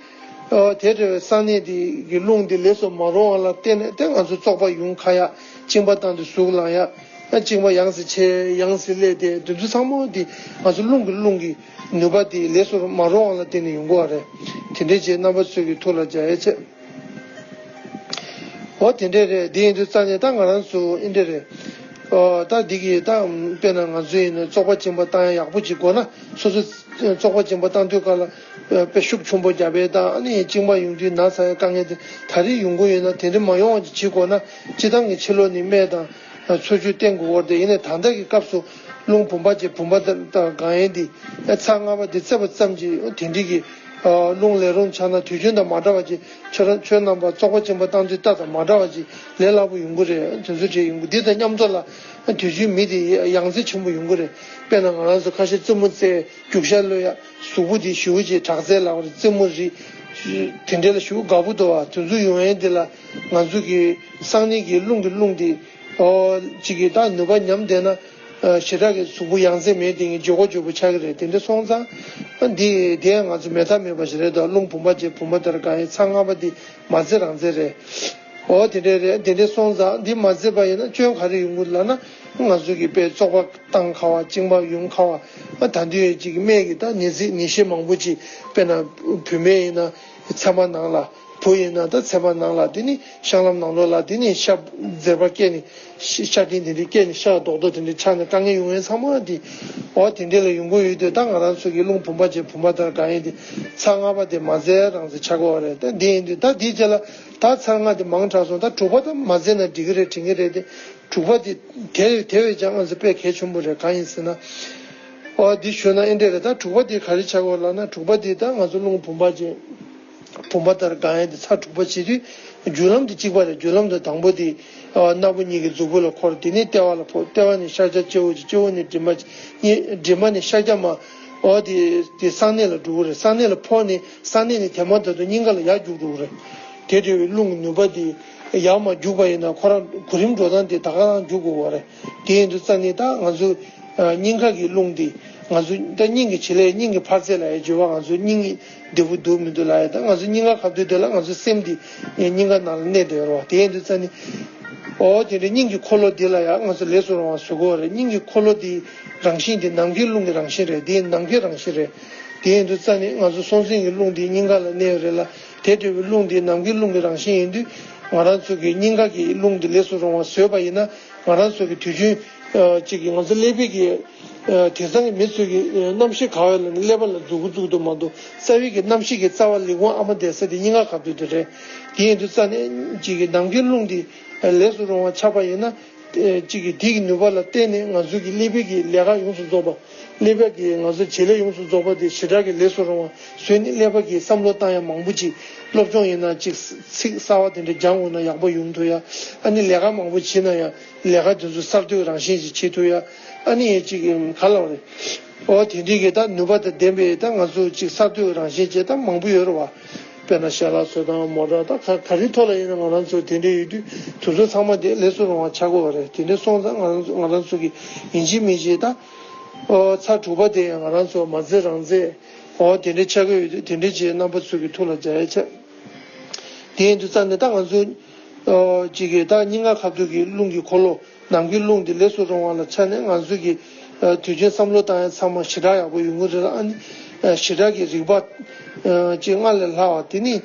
ཨོ་དེ་འདྲ་བའི་གསང་གནས་དེ་གི་རླུང་དེ་ལས་སུ་མ་རུང་བ་ལ་བརྟེན་ནས་དེ་ང་ཚོ་བཙོག་པ་ཡོང་ཁ་ཡག་གཅིན་པ་བཏང་དུས་ཟུག་ལངས་ཡག་གཅིན་པ་ཡང་སེ་ཆེ་ཡང་སེ་སླེབས་ཏེ་དེ་ཚོ་ཚང་མ་དེ་ང་ཚོ་རླུང་གི་རླུང་གི་ནུས་པ་དེ་ལས་སུ་མ་རུང་བ་ལ་བརྟེན་ནས་ཡོང་གི་ཡོད་རེད། དེ་འདྲ་བྱས་རྣམ་པ་ཚོས་ཀྱི་ཐུགས་ལ་འཇགས་ཡས་བྱས། འོ་དེ་འདྲས་རེད། དེ་ཡིན་དུས་རྩ་ནས་ད་ང་རང་ཚོ་ཨིན་འདྲས་རེད། ཨོ་ད་འདི་གི་ད་དཔེར་ན་ང་ཚོ་ཡིན་ན་བཙོག་པ་གཅིན་པ་བཏང་ཡ་ཡག་པོ་ཅིག་དགོས་ན། སོ་སོ་བཙོག་པ་གཅིན་པ་བཏང་དུས་སྐབས་ལ་དཔེ་ཤུགས་ཆེན་པོ་རྒྱབ་པའི་ད་ཨ་ནི་གཅིན་པ་ཡོང་དུས་ན་ཚ་ཡ་དཀའ་ངལ་དེ་ད་རེས་ཡོང་གི་ཡོད་ན་དེ་འདྲ་མ་ཡོང་བ་ཅིག་བྱེད་དགོས་ན། སྤྱིར་བཏང་གི་ཕྱི་ལོགས་ནས་སྨན་དང་འཚོ་བཅུད་བསྟེན་དགོས་ཡོད་རེད་དེ། ཡིན་ནའི་ད་ལྟ་གི་སྐབས་སུ་རླུང་བུམ་པ་ཅན་བུམ་པ་ལྟར་གང་ཡིན་དེ་ཚར་ལྔ་པ་དེ་བཙལ་བ་ཙམ་གྱིས་དེ་འདྲ་གི་རླུང་ལས་རུང་ཆགས་ན་དུས་རྒྱུན་དང་མ་འདྲ་བ་ཅིག་ཁྱོད་རང་ཁྱོད་རྣམ་པ་བཙོག་པ་གཅིན་པ་བཏང་དུས་ལྟ་དང་མ་འདྲ་བ་ཅིག་ལས་སླ་པོ་ཡོང་གི་རེད། དེ་ཚོ་བྱས་ཡོང་གི། འདི་དང་མཉམ་དུ་ལ་དུས་རྒྱུན་མི་དེ་ཡང་རྩེ་ཆེན་པོ་ཡོང་གི་རེད། དཔེར་ན་ང་རང་ཚོ་ཁ་ཤས་རྩེད་མོ་རྩེ་རྒྱུག་ཤར་གློད་ཡ་གཟུགས་པོ་དེ་ཞེ་པོ་ཅིག་དྲག་རྩལ་ལ་བར་རྩེད་མོ་རི་དེ་འདྲ་ལ་ཞེ་པོ་དགའ་པོ་འདུག་བ། དེ་ཚོ་ཡོང་ཡས་འདི་ལ་ང་ཚོ་གི་གསང་གནས་ཀྱི་རླུང་གི་རླུང་དེ་ཨོ་གཅིག་གི་ད་ནུས་པ་ཉམས་བསྡད་ན། ཞེ་དྲག་གི་གཟུགས་པོ་ཡང་རྩེ་མེད་དེ་ངས་བརྗོད་གོ་བརྗོད་པོ་ཆགས་ཀྱི་རེད། དེ་འདྲ་སོང་ཙང་འདི་དེ་ང་ཚོ་མེད་ཐབས་མེད་པ་ཞིག་རེད་དོ། རླུང་བུམ་པ་ཅན་བུམ་པ་ལྟར་གང་ཡིན་ཚར་ལྔ་པ་འདི་མ་བཙལ་རང་བཙལ་རེད། འོ་དེ་འདྲ་རེད། དེ་འདྲ་སོང་ཙང་འདི་མ་བཙལ་པ་ཡིན་ན་སྐྱོན་ག་རེ་ཡོང་གི་ལབ་ན། ང་ཚོ་གི་དཔེ་བཙོག་པ་བཏང་ཁ་བ་གཅིན་པ་ཡོང་ཁ་བ་ད་དུང་ཅིག་སྨན་གྱི་ད་ནད་རྫས་ནད་གཞི་མང་པོ་ཅིག་དཔེར་ན་བུད་མེད་ཡིན་ན་ཚད་མ་ནང་ལ། བུ་ཡིན་ན་ད་ཚད་མ་ནང་ལ། དེ་ནི་གཤང་ལམ་ནང་ལོགས་ལ། དེ་ནི་ཤ་འཛེར་བ་སྐྱེས་ནས་ཤ་ཤ་སྐྲན་དེ་འདྲ་སྐྱེས་ནས་ཤ་རྡོག་རྡོག་དེ་འདྲ་ཆགས་ནས་དཀའ་ངལ་ཡོང་ཡས་ཚང་མ་དེ་འོ་དེ་འདྲ་ལ་ཡོང་གི་ཡོད་དུས། ད་ང་རང་ཚོ་གི་རླུང་བུམ་པ་ཅན་བུམ་པ་ལྟར་གང་ཡིན་དེ་ཚར་ལྔ་པ་དེ་མ་བཙལ་རང་བཙལ་ཆགས་ཀྱི་ཡོད་རེད། ད་འདི་ཡིན་དུས་ད་འདིའི་རྗེས་ལ་ད་ཚར་ལྔ་དེ་མང་དྲགས་སོང་། ད་དྲུག་པ་ད་མ་བཙལ་ན་འགྲིག་གི་རེད་དྲན་གི་རེད་དེ། དྲུག་པ་དེ་དེ་དེ་བས་ཀྱང་ང་ཚོ་དཔེ་གལ་ཆེན་པོ་རེད། གང་ཡིན་ཟེར་ན། འོ་འདི་ཞུས་ན་ཨེ་འདྲ་རེད། ད་དྲུག་པ་དེ་ག་རེ་ཆགས་ཀྱི་ཡོད་ལབ་ན། དྲུག་པ་དེ་ད་ང་ཚོ་རླུང་བུམ་པ་ཅན་བུམ་པ་ལྟར་གང་ཡིན་དེ་ཚར་དྲུག་པ་བྱེད་དུས། རྒྱུ་ལམ་དེ་གཅིག་པ་རེད། རྒྱུ་ལམ་དེ་དང་པོ་དེ་ཨ་སྣ་བུག་གཉིས་ཀྱི་མཛུབ་བུ་ལ་འཁོར། དེ་ནས་ལྟེ་བ་ལ་ཕོག། ལྟེ་བ་ནས་ཤར་རྒྱག་སྤྱི་བོ་གཅིག། སྤྱི་བོ་ནས་མགྲིན་པ་གཅིག། མགྲིན་པ་ནས་ཤར་རྒྱག་མར། འོ་དེ་དེ་གསང་གནས་ལ་འགྲོ་གི་རེད། གསང་གནས་ལ་ཕོག་ནས་གསང་གནས་ནས་དེ་མ་ཐག་ཏུ་སྙིང་ག་ལ་ཡར་རྒྱུག་འགྲོ་གི་རེད། དེ་འདྲ་བའི་རླུང་གི་ནུས་པ་དེ་ཡར་མར་རྒྱུག་པ་ཡིན་ན་ཁོ་རང་གོ་རིམ་འགྲོ་སྟངས་དེ་ད་ག་རང་རྒྱུག་དགོས་པ་རེད། དེ་ཡིན་དུས་ཙང་ནས་ད་ང་ཚོ་སྙིང་ག་གི་རླུང་དེ་ང་ཚོ་ད་སྙིང་གི་བྱེད་ལས་སྙིང་གི་འཕར་ཚད་ལ་ཡང་བརྗོད་པ་ང་ཚོ་སྙིང་བདེ་པོ་འདུག་མི་འདུག་ལ་ཡ། ད་ང་ཚོ་སྙིང་ག་ཁ་ཐུག་དེ་ལ་ང་ཚོ་སེམས་དེ་སྙིང་ག་ནང་ལ་གནས་བསྡད་ཡོད་རེད་བ། དེ་ཡིན་དུས་ཙང་ནས་ཨོ་དེ་འདྲའི་སྙིང་གི་འཁོར་ལོ་དེ་ལ་ཡང་ང་ཚོ་ལས་སུ་རུང་བ་བཟོ་དགོས་པ་རེད། སྙིང་གི་འཁོར་ལོ་དེའི་རང་བཞིན་དེ་ནམ་མཁའི་རླུང་གི་རང་བཞིན་རེད། དེ་ནམ་མཁའི་རང་བཞིན་རེད། དེ་ཡིན་དུས་ཙང་ནས་ང་ཚོ་སྲོག་འཛིན་གྱི་རླུང་དེ་སྙིང་ག་ལ་གནས་ཡོད་རེད་ལ། དེ་འདྲ་བའི་རླུང་དེ་ནམ་མཁའི་རླུང་གི་རང་བཞིན་ཡིན་དུས་ང་རང་ཚོ་གི་སྙིང་ག་གི་རླུང་དེ་ལས་སུ་རུང་བ་བཟོས་པ་ཡིན་ན། ང་རང་ཚོ་གི་དུས་རྒྱུན་ཨ་གཅིག་གི་ང་ཚོ་ཀླད་པའི་གི་ཨ་དེང་སང་གི་མི་ཚོས་གི་ཨ་གནམ་གཤིས་ག་བ་ལ་ནི་ཀླད་པ་ལ་འཛུགས་འགོ་བཙུགས་འདུག་མ་གཏོགས། རྩ་བའི་གི་གནམ་གཤིས་ཀྱི་རྩ་བ་ལས་ཁུངས་ཨ་མ་བསྡད་ས་དེ་སྙིང་ག་ཁ་ཐུག་དེ་རེད། དེ་ཡིན་དུས་ཙང་ནས་གཅིག་གི་ནམ་མཁའི་རླུང་དེ་ལས་སུ་རུང་བ་ཆགས་པ་ཡིན་ན། གཅིག་གི་དེ་གི་ནུས་པ་ལ་བརྟེན་ནས་ང་ཚོ་གི་ཀླད་པའི་གི་ལས་ཀ་ཡོངས་སུ་རྫོགས་པ། ཀླད་པའི་གི་ང་ཚོ་བྱེད་ལས་ཡོངས་སུ་རྫོགས་པ་དེ་ཞེ་དྲག་གི་ལས་སུ་རུང་བ་བཟོས་ནས་ཀླད་པ་གི་བསམ་བློ་བཏང་ཡ་མང་པོ་ཅིག་སློབ་སྦྱོང་ཡིན་ན་ཅིག་ཚིག་གསར་བ་དེ་འདྲ་སྦྱང་འོང་ན་ཡག་པོ་ཡོང་ཐུབ་ཡ། ཨ་ནི་ལས་ཀ་མང་པོ་བྱེད་ན་ཡང་ལས་ཀ་དེ་ཚོ་གསར་གཏོད་རང་བཞིན་ཞིག་བྱེད་ཐུབ་ཡ། ཨ་ནི་ཅིག་ག་ལ་བ་རེད། ཨོ་དེ་འདྲའི་གི་ད་ནུས་པ་དང་ལྡན་པའི་ད་ང་ཚོ་ཅིག་གསར་གཏོད་རང་བཞིན་ཅན་ད་མང་པོ་ཡོད་རེད་བ། དཔེར་ན་ཞལ་ལག་བཟོ་སྟངས་མོ་ཊ་ད་ག་ག་རེ་ཐོག་ལ་ཡིན་ན་ང་རང་ཚོ་དེ་འདྲ་ཡོད་དུས་དེ་ཚོ་ཚང་མ་དེ་ལས་སུ་རུང་བ་ཆགས་དགོས་པ་རེད། དེ་འདྲ་སོང་ཙང་ང་རང་ཚོ་ང་རང་ཚོ་གི་ཡིན་གཅིག་མིན་གཅིག་ད་ཨོ་ཚར་དྲུག་པ་དེ་ཡང་ང་རང་ཚོ་མ་རྩེད་རང་རྩེད། ཨོ་དེ་འདྲ་ཆགས་ཀྱི་ཡོད་དུས་དེ་འདྲ་བྱས་རྣམ་པ་ཚོ་གི་ཐུགས་ལ་འཇགས་ཡ་ཆེ། དེ་ཡིན་དུས་ཙང་ནས་ད་ང་ཚོ་ཨོ་གཅིག་གི་ད་སྙིང་ག་ཁ་ཐུག་གི་རླུང་གི་འཁོར་ལོ། ནམ་མཁའི་རླུང་འདི་ལས་སུ་རུང་བ་ལ་ཆ་ནས་ང་ཚོ་གི་ཨ་དུས་རྒྱུན་བསམ་བློ་བཏང་ཡ་ཚང་མ་ཞེ་དྲག་ཡག་པོ་ཡོང་གི་རེད་ལ། ཨ་ནི་ཨ་ཞེ་དྲག་གི་རིག་པ་ཨ་ཅིག་སྔར་ལས་ལྷག་པ་དེ་ནི་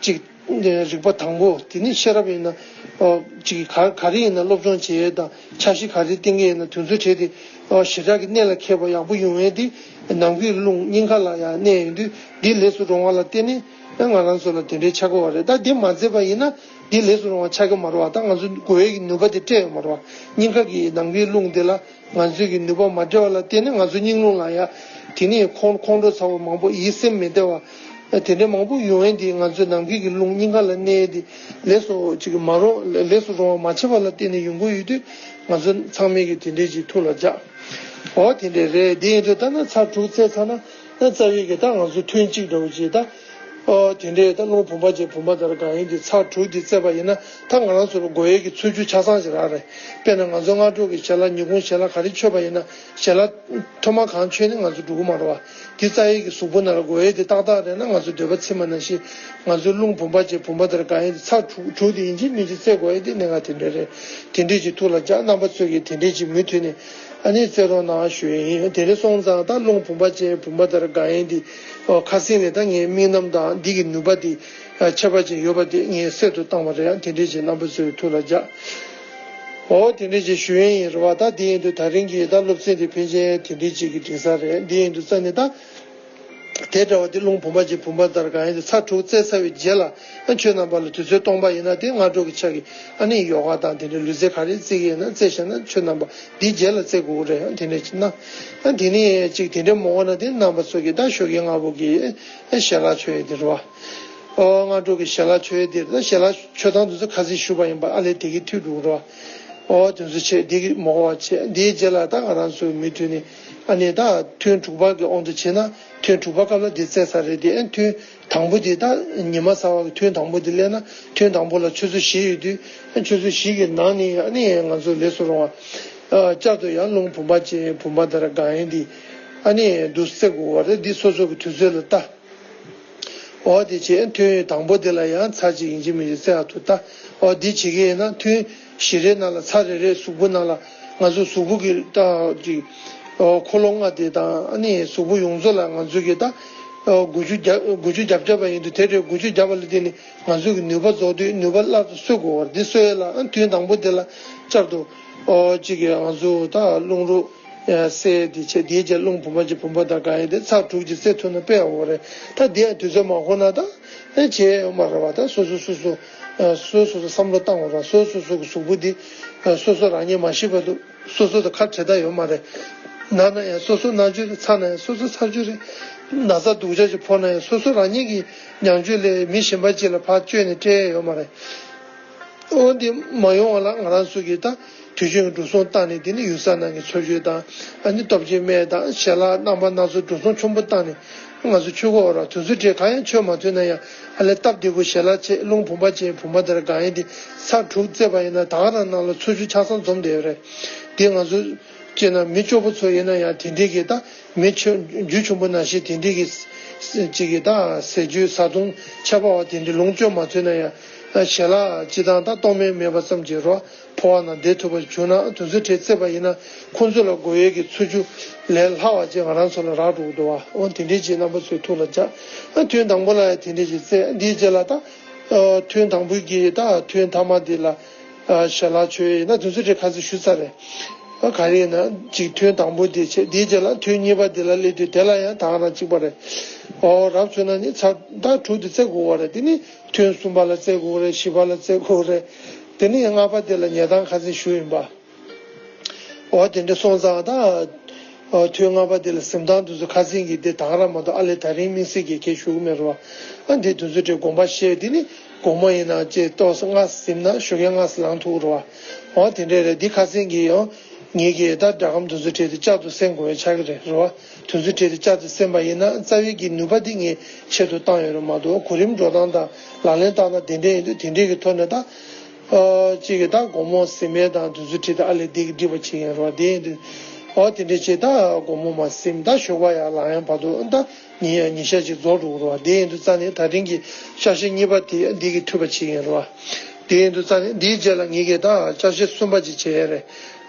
ཅིག་རིག་པ་དང་པོ་དེ་ནི་ཤེས་རབ་ཡིན་ན་ཨ་ཅིག་ག་ག་རེ་ཡིན་ན་སློབ་སྦྱོང་བྱེད་ཡས་དང་འཆར་གཞི་ག་རེ་བཏིང་གི་ཡིན་ན་དེ་ཚོ་བྱས་ཏེ་ཨ་ཞེ་དྲག་གི་གནད་ལ་འཁེལ་བ་ཡག་པོ་ཡོང་ཡས་དེ་ནམ་མཁའི་རླུང་སྙིང་ཁ་ལ་ཡང་གནས་ཡོང་དུས་འདི་ལས་སུ་རུང་བ་ལ་བརྟེན་ནས་ང་རང་ཚོ་ལ་དེ་འདྲའི་ཆགས་ཀྱི་ཡོད་རེད། ད་འདི་མ་བརྩིས་པ་ཡིན་ན། འདི་ལས་སུ་རུང་བ་ཆགས་ཀྱི་མ་རེད་བ། ད་ང་ཚོ་དགོས་ཡས་ཀྱི་ནུས་པ་དེ་སྤྲད་ཡོད་མ་རེད་བ། སྙིང་ཁ་གི་ནམ་མཁའི་རླུང་དེ་ལ་ང་ཚོའི་གི་ནུས་པ་མ་སྤྲད་པ་ལ་བརྟེན་ནས་ང་ཚོ་སྙིང་རླུང་ལ་ཡ། དེ་ནས་ཁོང་ཁོང་ཁྲོ་ཚ་བོ་མང་པོ་ཡིད་སེམས་མི་བདེ་བ། དེ་འདྲ་མང་པོ་ཡོང་ཡས་དེ་ང་ཚོའི་ནམ་མཁའི་གི་རླུང་སྙིང་ཁ་ལ་གནས་ཡས་དེ་ལས་སུ་ཅིག་མ་རུང་ལས་སུ་རུང་བ་མ་བྱས་པ་ལ་བརྟེན་ནས་ཡོང་གི་ཡོད་དུས་ང་ཚོ་ཚང་མས་གི་དེ་འདྲས་ཅིག་ཐུགས་ལ་འཇགས། འོ་དེ་འདྲས་རེད། དེ་ཡིན་དུས་ད་ན་ཚར་དྲུག་བརྩིས་ཚར་ན་ན་རྩ་བའི་གི་ད་ང་ཚོ་ཐུན་གཅིག་འདྲ་བོ་ཅིག་ད། ཨོ་དེ་འདྲའི་ད་རླུང་བུམ་པ་ཅན་བུམ་པ་ལྟར་གང་ཡིན་དེ་ཚར་དྲུག་དེ་བརྩིས་པ་ཡིན་ན་ད་ང་རང་ཚོ་ལ་དགོས་ཡས་ཀྱི་ཚུལ་རྒྱུ་ཆ་ཚང་ཞིག་རག་རེད། དཔེར་ན་ང་ཚོ་སྔ་དྲོ་གི་ཞལ་ལག་ཉིན་གུང་ཞལ་ལག་ག་རེ་མཆོད་པ་ཡིན་ན་ཞལ་ལག་ཐོག་མ་གང་མཆོད་ནས་ང་ཚོ་འགྲོ་གི་མ་རེད་བ། དེ་རྩ་བའི་གི་གཟུགས་པོ་ནང་ལ་དགོས་ཡས་དེ་ཏག་ཏག་རེད་ན་ང་ཚོ་འདོད་པ་ཚིམ་པ་ནང་བཞིན་ང་ཚོའི་རླུང་བུམ་པ་ཅན་བུམ་པ་ལྟར་གང་ཡིན་དེ་ཚར་དྲུག་དྲུག་དེ་ཡིན་གཅིག་མིན་གཅིག་བརྩི་དགོས་ཡས་དེ་གནད་འགག་དེ་འདྲ་རེད། དེ་འདྲས་ཀྱི་ཐུགས་ལ་འཇགས། རྣམ་པ་ཚོས་ཀྱི་དེ་འདྲས་ཀྱི་མུ་མཐུད་ནས་ཨ་ནི་བརྩི་རོགས་གནང་ཞུ་ཡས་ཡིན། དེ་འདྲས་སོང་ཙང་ད་རླུང་བུམ་པ་ཅན་བུམ་པ་ལྟར་གང་ཡིན་དེ། ཨོ་ཁ་སང་ནས་ད་ངའི་དམིགས་རྣམ་དང་འདི་གི་ནུས་པ་དེ་ཨ་ཁྱད་པར་ཅན་ཡོད་པ་དེ་ངས་གསལ་དུ་བཏང་བ་རེད། ཡང་དེ་འདྲས་ཀྱི་རྣམ་པ་ཚོའི་ཐུགས་ལ་འཇགས། ཨོ་དེ་འདྲས་ཀྱི་ཞུ་ཡས་ཡིན་རེད་བ། ད་དེ་ཡིན་དུས་ད་རིང་གི་ད་སློབ་ཚན་དེ་ཕལ་ཆེར་དེ་འདྲས་ཅིག་གི་འགྲིག་ས་རེད། དེ་ཡིན་དུས་རྩ་ནས་ད་དེ་འདྲ་བ་དེ་རླུང་བུམ་པ་ཅན་བུམ་པ་ལྟར་གང་ཡིན་དེ་ཚར་དྲུག་བརྩིས་ཚར་བའི་རྗེས་ལ་ཨ་ཁྱོད་རྣམ་པ་ལ་དུས་ཚོད་སྟོང་པ་ཡིན་ན་དེ་སྔ་དྲོ་གི་ཆ་གི་ཨ་ནི་ཡོ་ག་དང་དེ་འདྲའི་ལུས་རྩལ་ག་རེ་རྩེ་གི་ཡིན་ན་རྩེ་བཞག་ན་ཁྱོད་རྣམ་པ་འདིའི་རྗེས་ལ་རྩེ་དགོས་ཀྱི་རེད། ཨ་དེ་འདྲས་ཅིག་ན་ཨ་དེ་ནས་ཅིག་དེ་འདྲས་མ་འོང་ན་དེ་རྣམ་པ་ཚོ་གི་ད་ཞོགས་ཀས་སྔ་པོ་གི་ཨ་ཞལ་ལག་མཆོད་ཡས་དེ་རེད་བ། ཨོ་སྔ་དྲོ་གི་ཞལ་ལག་མཆོད་ཡས་དེ་རེད། ད་ཞལ་ལག་མཆོད་སྟངས་དེ་ཚོ་ཁ་སང་ཞུས་པ་ཡིན་པ་ཨ་ལས་དེ་གི་མཐུད་འགྲོ་གི་རེད་བ། ཨོ་དེ་ཚོ་བྱས་དེ་གི་མ་འོངས་པ་བྱས་དེའི་རྗེས་ལ་ད་ང་རང་ཚོའི་མུ་མཐུད་ནས་ཨ་ནི་ད་ཐུན་དྲུག་པ་གི་དབང་དུ་བྱས་ན་ཐུན་དྲུག་པ་སྐབས་ལ་དེ་བརྩིས་ཚར་རེད། དེ་ཨ་ཐུན་དང་པོ་དེ་ད་ཉི་མ་ཚར་བ་གི་ཐུན་དང་པོ་དེ་སླེབས་ན་ཐུན་དང་པོ་ལ་ཆུ་ཚོད་བཞི་ཡོད་དུས་ཨ་ཆུ་ཚོད་བཞི་གི་ནང་ནས་ཨ་ནི་ང་ཚོ་ལས་སུ་རུང་བ་ཨ་བསྐྱར་དུ་ཡང་རླུང་བུམ་པ་ཅན་བུམ་པ་ལྟར་གང་ཡིན་དེ་ཨ་ནི་འདུག་སེ་དགོས་པ་རེད། འདི་སོ་སོ་གི་དུས་ཚོད་ལ་ལྟ། འོ་དེ་བྱས་ཐུན་དང་པོ་དེ་ལ་ཡང་ཚར་གཅིག་ཡིན་གཅིག་མིན་གཅིག་བརྩི་ཡག་ཐུབ་ད། འོ་འདི་བྱེད་ཀྱི་ཡིན་ན་ཐུན་བཞི་རེའི་ནང་ལ་ཚར་རེ་རེ་གཟུགས་པོ་ནང་ལ་ང་ཚོ་གཟུགས་པོ་གི་ད་ཅིག་འོ་འཁོར་ལོ་ལྔ་དེ་དང་ཨ་ནི་གཟུགས་པོ་ཡོངས་རྫོགས་ལ་ང་ཚོ་གི་ད་འོ་འགུལ་སྐྱོད་རྒྱབ་འགུལ་སྐྱོད་རྒྱབ་བརྒྱབ་པ་ཡིན་དུས་དེ་རེ་འགུལ་སྐྱོད་རྒྱབ་པ་ལ་བརྟེན་ནས་ང་ཚོ་གི་ནུས་པ་རྫོགས་དུས་ནུས་པ་སླར་དུ་གསོ་དགོས་པ་རེད། འདི་གསོ་ཡས་ལ་ཨ་ཐུན་དང་པོ་དེ་ལ་བསྐྱར་དུ་འོ་ཅིག་གི་ང་ཚོ་ད་རླུང་རོ། ཨ་གསལ་དེ་བྱས་དེའི་རྗེས་རླུང་བུམ་པ་ཅན་བུམ་པ་ལྟར་གང་ཡིན་དེ་ཚར་དྲུག་ཅིག་བརྩི་ཐུབ་ན་དཔེ་ཡག་པོ་རེད། ད་དེ་ཡང་དུས་ཚོད་མ་འཁོར་ན་ད་ཨེ་བྱས་ཡོད་མ་རེད་བ། ད་སོ་སོ་སོ་སོ་ཨ་སོ་སོ་སོ་བསམ་བློ་བཏང་བ་ར་སོ་སོ་སོ་གི་གཟུགས་པོ་འདི་ཨ་སོ་སོ་རང་ཉིད་མ་ཤི་བར་དུ་སོ་སོ་དང་ཁ་བྲལ་ད་ཡོད་མ་རེད། ན་ན་ཡང་སོ་སོ་ན་རྒྱུ་རེད། ཚ་ན་ཡང་སོ་སོ་ཚ་རྒྱུ་རེད། ན་ཚ་སྡུག་ཅག་ཅིག་ཕོག་ན་ཡང་སོ་སོ་རང་ཉིད་ཀྱི་མྱང་སྤྱོད་ལས་མི་གཞན་པ་ཅིག་ལ་ཕར་བཅོས་ནས་སྤྲད་ཡ་ཡོད་མ་རེད། འོ་འདི་མ་ཡོང་བ་ལ་ང་རང་ཚོ་གིས་ད་དུས་རྒྱུན་གྱི་འགྲོ་སོང་བཏང་ནས། དེ་ནི་ཡུལ་ས་ནང་གི་འཚོ་བཅུད་དང་། ཨ་ནི་སྟོབས་ཆེན་སྨན་དང་ཞལ་ལག་རྣམ་པ་སྣ་ཚོགས་འགྲོ་སོང་ཆེན་པོ་བཏང་ནས་ང་ཚོ་མཆོད་ཀྱི་ཡོད་རེད། དུས་ཚོད་དེ་གང་ཡང་མཆོད་མ་ཐུབ་ན་ཡང་ཨ་ལས་སྟབས་བདེ་པོ་ཞལ་ལག་ཆད། རླུང་བུམ་པ་ཅན་བུམ་པ་དེར་སྒང་ཡིན་ཏེ་ཚར་དྲུག་བཙལ་བ་ཡིན་ན་ད་ག་རང་ནང་ལ་འཚོ་བཅུད་ཆ་ཚང་འཛོམས་བསྡད་ཡོད་རེད། དེ་ང་ཚོ་སྤྱིར་ན་མི་སྐྱོ་པོ་ཚོ་ཡིན་ན་ཡང་དེ་འདྲའི་གི་ད་མི་ཆོས་རྒྱུ་ཆེན་པོ་ནང་བཞིན་དེ་འདྲའི་གི་ཅིག་གི་ད་ཟས་བཅུད་བཟའ་བཏུང་ཁྱད་པར་བ་དེ་འདྲའི་ལོངས་སྤྱོད་མ་ཐུབ་ན་ཡང་ཞལ་ལག་སྤྱིར་བཏང་ད་སྟོང་སྨན་མེད་པ་ཙམ་གྱིས་རོ་ཕོ་བ་ནང་བསྡད་ཐུབ་པ་བྱུང་ན། དུས་ཚོད་དེ་བཙལ་བ་ཡིན་ན་ཁོང་ཚོ་ལ་དགོས་ཡས་ཀྱི་འཚོ་བཅུད་ལས་སླ་བ་ཅིག་ང་རང་ཚོ་ལ་རག་འགྲོ་གི་འདུག་བ། འོ་དེ་འདྲའི་ཅིག་རྣམ་པ་ཚོའི་ཐུགས་ལ་འཇགས། ཨ་ཐུན་དང་པོ་ལ་ཡང་དེ་འདྲའི་ཅིག་བཙལ། འདིའི་རྗེས་ལ་ད་ཨ་ཐུན་དང་པོའི་གི་ད་ཐུན་མཐའ་མ་འདི་ལ་ཨ་ཞལ་ལག་མཆོད་ཡས་ཡིན་ན་དུས་ཚོད་དེ་ཁ་སང་ཞུས་ཚར་རེད། ཨ་ག་རེ་ཡིན་ན་ཅིག་ཐུན་དང་པོ་འདི་བྱས། འདིའི་རྗེས་ལ་ཐུན་གཉིས་པ་འདི་ལ་སླེབས་དུས་དེ་ལ་ཡང་ད་ག་རང་གཅིག་པ་རེད། ཨོ་རབ་བྱུང་ན་ནི་ཚར་ཟླ་དྲུག་འདི་བཙལ་དགོས་པ་རེད། དེ་ནི་ཐུན་གསུམ་པ་ལ་བཙལ་དགོས་རེད། བཞི་པ་ལ་བཙལ་དགོས་རེད། དེ་ནི་ལྔ་པ་འདི་ལ་ཉལ་སྟངས་ཁ་སང་ཞུས་ཡིན་པ། འོ་དེ་འདྲ་སོང་ཙང་ད། འོ་ཐུན་ལྔ་པ་འདི་ལ་གཟིམ་སྟངས་དེ་ཚོ་ཁ་སང་གི་འདི་ད་ག་རང་མ་གཏོགས་ཨ་ལས་ད་རིང་དམིགས་བསལ་གྱི་གལ་ཞུ་གི་མེད་རེད་བ། ཨ་འདི་དེ་ཚོ་དེ་དགོངས་པ་བཞེས། དེ་ནི་དགོང་མོ་ཡིན་ན་ཅིག་ཏོག་ཙམ་སྔ་གཟིམ་ན་ཞོགས་ཀས་སྔ་ཙམ་ལངས་ཐུབ་རེད་བ། འོ་དེ་འདྲ་རེད། འདི་ཁ་སང་གི་ཡང་ངེད་ཀྱིས་ད་སྒྲ་སྒམ་དེ་ཚོ་དེ་བསྐྱར་དུ་གསན་དགོས་པའི་ཆགས་ཀྱི་རེད་རེད་བ། དུས་ཚོད་དེ་བསྐྱར་དུ་གསན་པ་ཡིན་ན་རྩ་བའི་གི་ནུས་པ་འདི་ངས་ཆེད་དུ་བཏང་ཡོད་རེད་མ་གཏོགས། གོ་རིམ་འགྲོ་སྟངས་དང་ལག་ལེན་བསྟར་སྟངས་དེ་འདྲ་ཡིན་དུས་དེ་འདྲའི་གི་ཐོག་ནས་ད། ཨ་གཅིག་གིས་ད་དགོང་མོ་གཟིམ་པའི་དང་དུས་ཚོད་ཁྲིད་དེ་ཨ་ལས་འདི་གི་སྒྲིབ་པ་བྱེད་ཀྱི་ཡིན་རེད་བ། དེ་ཡིན་དུས་ཨོ་དེ་འདྲ་བྱས། ད་དགོང་མོ་མར་གཟིམ། ད་ཞོགས་པ་ཡར་ལངས་ཡ་བར་དུ་ད་ཉིན་ཡ་ཉིན་ཞག་ཅིག་རྫོགས་འགྲོ་གི་རེད་བ། དེ་ཡིན་དུས་རྩ་ནས་ད་རིང་གི་ཕྱག་བཞེས་གཉིས་པ་དེ་འདི་གི་འཐུས་པ་བྱེད་ཀྱི་ཡིན་རེད་བ། དེ་ཡིན་དུས་རྩ་ནས་འདིའི་རྗེས་ལ་ངེད་ཀྱིས་ད་ཕྱག་བཞེས་གསུམ་པ་ཅིག་བྱེད་ཡ་རེད།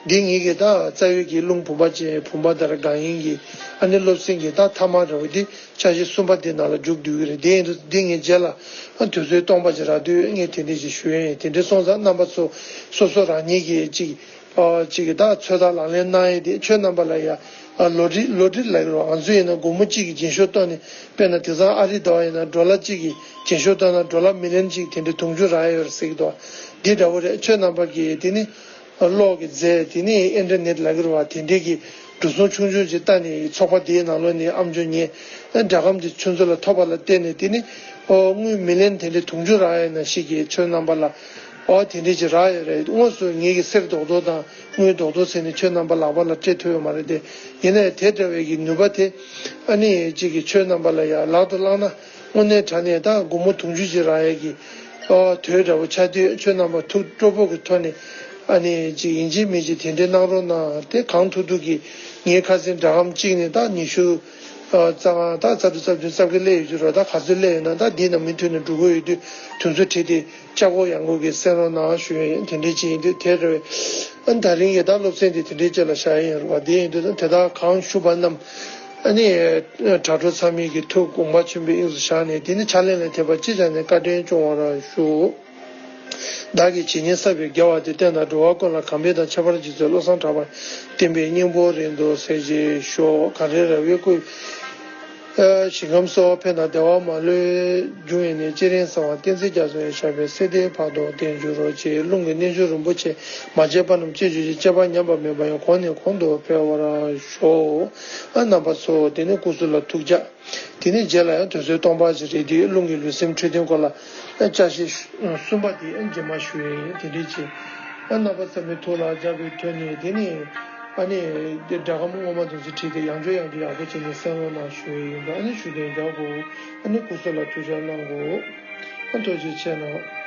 འདི་ངེད་ཀྱིས་ད་རྩ་བའི་གི་རླུང་བུམ་པ་ཅན་བུམ་པ་དར་གང་ཡིན་གྱི་ཨ་ནི་སློབ་ཚན་གྱི་ད་ཐ་མ་འདྲ་བོ་འདི་ཕྱག་བཞེས་གསུམ་པ་འདི་ནང་ལ་འཇུག་བསྡུས་ཀྱི་རེད། དེ་ཡིན་དུས་འདི་ངས་རྗེས་ལ་ཨ་དུས་ཚོད་སྟོང་པ་ཅིག་རག་དུས་ངས་དེ་འདྲ་ཅིག་ཞུ་ཡ་ཡིན། དེ་འདྲ་སོང་ཙང་རྣམ་པ་ཚོ་སོ་སོ་རང་ཉིད་ཀྱིས་ཅིག་ཨ་ཅིག་གི་ད་ཚོད་ལྟ་ལག་ལེན་གནང་ཡས་དེ་ཁྱོད་རྣམ་པ་ལ་ཡ་ཨ་ལོ་ཊ་རི་ལོ་ཊ་རི་ལབ་ཀྱི་རེད་བ། ང་ཚོ་ཡིན་ན་སྒོར་མོ་གཅིག་གི་རྒྱན་ཤོག་བཏོན་ནས། དཔེར་ན་དེང་སང་ཨ་རི་ཟླ་བ་ཡིན་ན་ཌོ་ལར་གཅིག་གི་རྒྱན་ཤོག་བཏོན་ན་ཌོ་ལར་མི་ལི་ཡོན་གཅིག་དེ་འདྲ་དུང་ཕྱུར་རག་ཡ་ཡོད་རེད་ཟེར་གྱི་འདུག་འདི་འདྲ་བོ་རེད། ཁྱོད་རྣམ་པ་གིས་དེ་ནི་གློག་གི་རྫས། དེ་ནི་ཨིན་ཊར་ནེཊ་ལབ་ཀྱི་རེད་བ། དེ་འདྲས་ཀྱི་འགྲོ་སོང་ཆུང་ཆུང་ཅིག་བཏང་ནས་ཚོགས་པ་དེའི་ནང་ལོགས་ནས་ཨམ་ཅོག་ཉན། སྒྲ་སྒམ་དེ་ཁྱོད་ཚོ་ལ་ཐོབ་པ་ལ་བརྟེན་ནས་དེ་ནི་ཨོ་དངུལ་མི་ལི་ཡོན་དེ་འདྲས་དུང་ཕྱུར་རག་ཡ་ནང་བཞིན་གྱི་ཁྱོད་རྣམ་པ་ལ་ཨོ་དེ་འདྲས་ཅིག་རག་ཡོད་རེད། དངོས་སུ་ངེད་ཀྱི་གསེར་རྡོག་རྡོག་དང་དངུལ་རྡོག་རྡོག་ཟེར་ནས་ཁྱོད་རྣམ་པ་ལག་པ་ལ་སྤྲད་ཐུབ་ཡོད་མ་རེད་དེ། ཡིན་ནའི་དེ་འདྲ་བའི་གི་ནུས་པ་དེ་ཨ་ནི་གཅིག་གིས་ཁྱོད་རྣམ་པ་ལ་ཡང་ལག་ཏུ་བླངས་ན། དངོས་གནས་དྲང་གནས་ད་སྒོར་མོ་དུང་ཕྱུར་ཅིག་རག་ཡས་ཀྱི་ཨོ་དོད་འདྲ་བོ་ཆགས་དུས། ཁྱོད་རྣམ་པ་ཐུགས་སྤྲོ་པོ་གི་ཐོག་ནས་ཨ་ནི་ཅིག་ཡིན་གཅིག་མིན་གཅིག་དེ་འདྲའི་གནང་རོགས་གནང་། དེ་གང་ཐུབ་ཐུབ་ཀྱིས་ངའི་ཁ་སང་སྒྲ་སྒམ་གཅིག་ནས་ད་ཉི་ཤུ་ཨ་རྩ་ལྔ་ད་རྩ་དྲུག་རྩ་བདུན་རྩ་བརྒྱད་སླེབས་ཡོད་ཀྱི་རེད། ད་ག་ཚོད་སླེབས་ཡོད་ན་ད་འདི་ནང་མུ་མཐུད་ནས་འགྲོ་གི་ཡོད་དུས་དུས་ཚོད་ཁྲིད་དེ་ལྕགས་པོ་ཡང་སྒོས་ཀྱི་གསན་རོགས་གནང་ཞུ་ཡ་ཡིན། དེ་འདྲའི་ཅིག་ཡིན་དུས་དེ་རེད། ཨ་ད་རིང་གི་ད་སློབ་ཚན་དེ་དེ་འདྲའི་ཅིག་ལ་བཞག་ཡ་ཡིན་རེད་བ། དེ་ཡིན་དུས་ད་དེ་དག་གང་ཞུ་བ་རྣམས་ཨ་ནི་དྲ་གྲོགས་ཚང་མས་ཀྱི་ཐུགས་དགོངས་པ་ཆེན་པོའི་དབྱིངས་སུ་བཞག་ནས། དེ་ནི་ཕྱག་ལེན་ལ་འཐད་པ་ཅི་བྱས་ནས་བཀའ་དྲིན་སྐྱོང་བར་ཞུ། བདག་གིས་ཇི་སྙེད་བསགས་པའི་དགེ་བ་དེ་བསྟན་དང་འགྲོ་བ་ཀུན་ལ་གང་འཕེལ་དང་ཁྱད་པར་འབྱེད་ཚུལ། བློ་བཟང་གྲགས་པ་བསྟན་པའི་སྙིང་པོ་རིང་དུ་གསལ་བྱེད་ཤོག་གངས་རི་ར་བའི་སྐུ། ཞིང་ཁམས་སུ་ཕན་དང་བདེ་བ་མ་ལུས་འབྱུང་བའི་གནས། སྤྱན་རས་གཟིགས་དབང་བསྟན་འཛིན་རྒྱ་མཚོ་ཡི་ཞབས་པད་སྲིད་མཐའི་བར་དུ་བརྟན་གྱུར་ཅིག་རླུང་གི་རྣལ་འབྱོར་རིན་པོ་ཆེ་མ་སྐྱེས་པ་རྣམས་སྐྱེ་གྱུར་ཅིག་སྐྱེས་པ་ཉམས་པ་མེད་པ་ཡང་གོང་ནས་གོང་དུ་འཕེལ་བར་ཤོག་ཨ་རྣམ་པ་ཚོ་དེ་ནི་སྐུ་གཟུགས་ལ་ཐུགས་ཅག་དེ་ནས་རྗེས་ལ་ཡང་དུས་ཚོད་སྟོང་པ་ཞིག་རེད་དུས་རླུང་གི་ལུས་སེམས་འཕྲོད་བསྟེན་སྐོར་ལ་ཕྱག་བཞེས་གསུམ་པ་དེ་རྗེས་མ་ཞུ་ཡས་ཡིན། དེ་འདྲས་ཅིག་ཨ་རྣམ་པ་ཚང་མའི་ཐུགས་ལ་འཇགས་པའི་དོན་ནས། དེ་ནས་ཨ་ནི་སྒྲ་སྒམ་སྔོན་མ་དེ་ཚོ་ཁྲིད་དེ་ཡང་བསྐྱར་ཡང་བསྐྱར་ཡག་པོ་བྱས་ནས་གསན་རོགས་གནང་ཞུ་ཡས་ཡིན། ཨ་ནི་ཞུ་དོན་རྒྱག་དགོས། ཨ་ནི་སྐུ་གཟུགས་ལ་ཐུགས་ཅག་གནང་དགོས། ཨ་ཐུགས་རྗེ་ཆེ་གནང་།